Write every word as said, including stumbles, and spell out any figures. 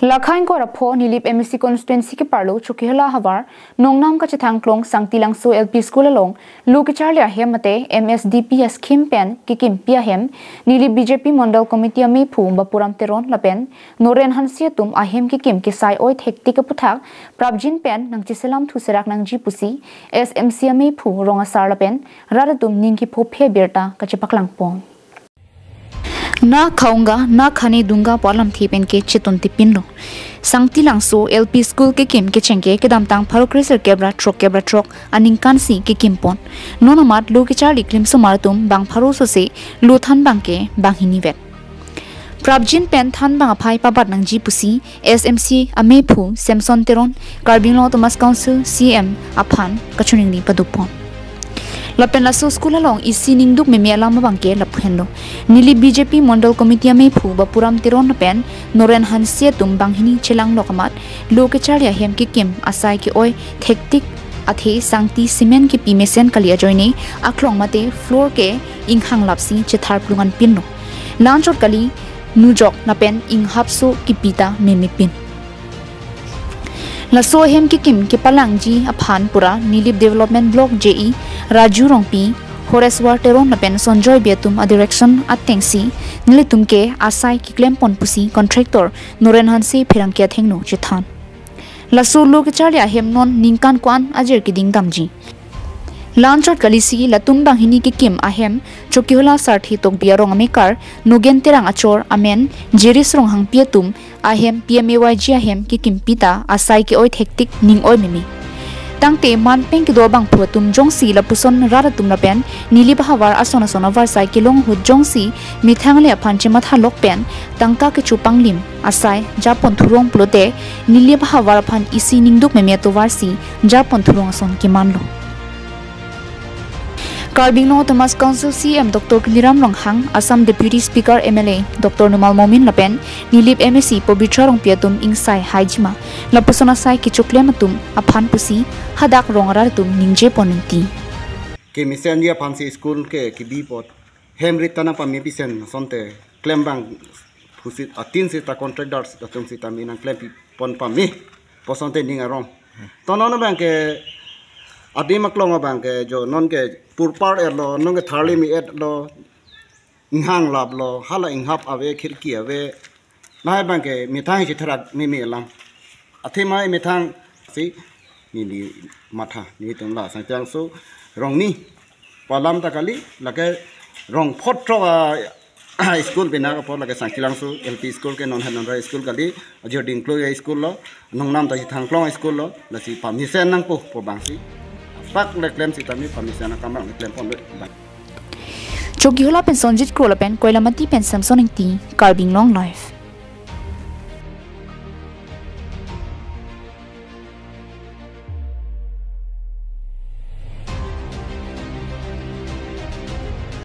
Lakha ingkoi ra pho Nilip M A C constituency keparlo Chokihola havar Nongnam kachethang klong Sangti Langso L P School along lo kecharli ahem mate M S D P scheme pen kekimpi ahem Nilip B J P Mondal Committee amephu Bapuram Teron lapen Noren Hanse atum ahem kekim kesai oi thektik aputhak prapjin pen nangcheselam thuserak nangji pusi S M C amephu rong asar lapen rat atum ning kephophe birta kachepaklang pon. Na khaunga, na khane dunga pu alamthe pen ke chetun tipinlo. Sangti Langso L P School kekim kecheng ke kedamtang pharo kre sirkep ra throk kep ra throk aningkan si kekim pon. Non amat lo kecharli klimsomar atum bang pharo sose lo thanbang ke banghini vet. Prapjin pen thanbang aphai pabat nangji pusi S M C amephu Samson Teron, Karbi Anglong Autonomous Council C M aphan kachiningri padopon. Lapen laso school along isi ningduk meme alam abang ke lapu henlo. Nilip B J P Mondal Committee amephu Bapuram Teron lapen Noren Hanse atum banghini chelanglok amat lo kecharli ahem kekim asai ke-oi thektik athe sangti cement kepi mesen kali ajoine aklong mate floor ke inghang lapsi chetharplung anpinlo. Lanchot kali nujok lapen inghapso kepita memepin. Laso ahem kekim kepalangji aphan pura Nilip Development Block J E Raju Rongpi, Horeswar Teron lapen Sonjoy Bey atum adirection atengsi nelitum ke asai keklem pon pusi contractor Noren Hanse pherangke athengno chethan. Laso lo kecharli ahem non ningkan ko-an ajir keding damji. Lanchot kalisi latum banghini kekim ahem Chokihola Sarthe Tokbi arong amekar Nogen Terang achor amen Jiris Ronghangpi atum ahem P M A Y G ahem kekim pita asai ke-oi thektik ning oi meme. Tangte manpeng kedo abangphu atum jongsi lapuson rat atum lapen Nilip ahavar ason ason avarsai kelong ahut jongsi methang le aphan chemathalok pen tangka kecho panglim asai japon thurong pulote Nilip ahavar aphan isi ningduk meme atovarsi japon thurong ason kemanlo. Karbi Anglong Autonomous Council C M Doctor Tuliram Ronghang, Assam Deputy Speaker M L A Doctor Numal Momin lapen Nilip M A C Pabitra Rongpi atum ingsai haijima lapuson asai kechoklem atum aphan pusi hadak rong arat atum ningje pon ningti. Kemesenji aphansi school ke kebi apot hem rit ta nangpame pisen asonte klembang pusi atin seta contractor atum seta me nangklempi pon pame pu asonte ning arong. To non abang ke adim aklong abang ke jo non ke purpar etlo, non ke tharli me etlo, inghang laplo, hala inghap ave, khirki ave. Lahai abang ke methang chetherak meme alam. Athema methang si neli matha, nelitum la Sangti Langso rong ni pu alam ta kali, lake rong phot throk a school bina apot lake Sangti Langso L P school ke non han non ra school kali, ajir dingklo a school lo, Nongnam ta chethang klong school lo, lasi pamesen nangpo pu abangsi. Pak le klem sitame pamesen akam abang le klem ponlo abang. Chokihola pen Sonjit Kro lapen Koilamati pen Samson Ingti, Karbi Anglong Live.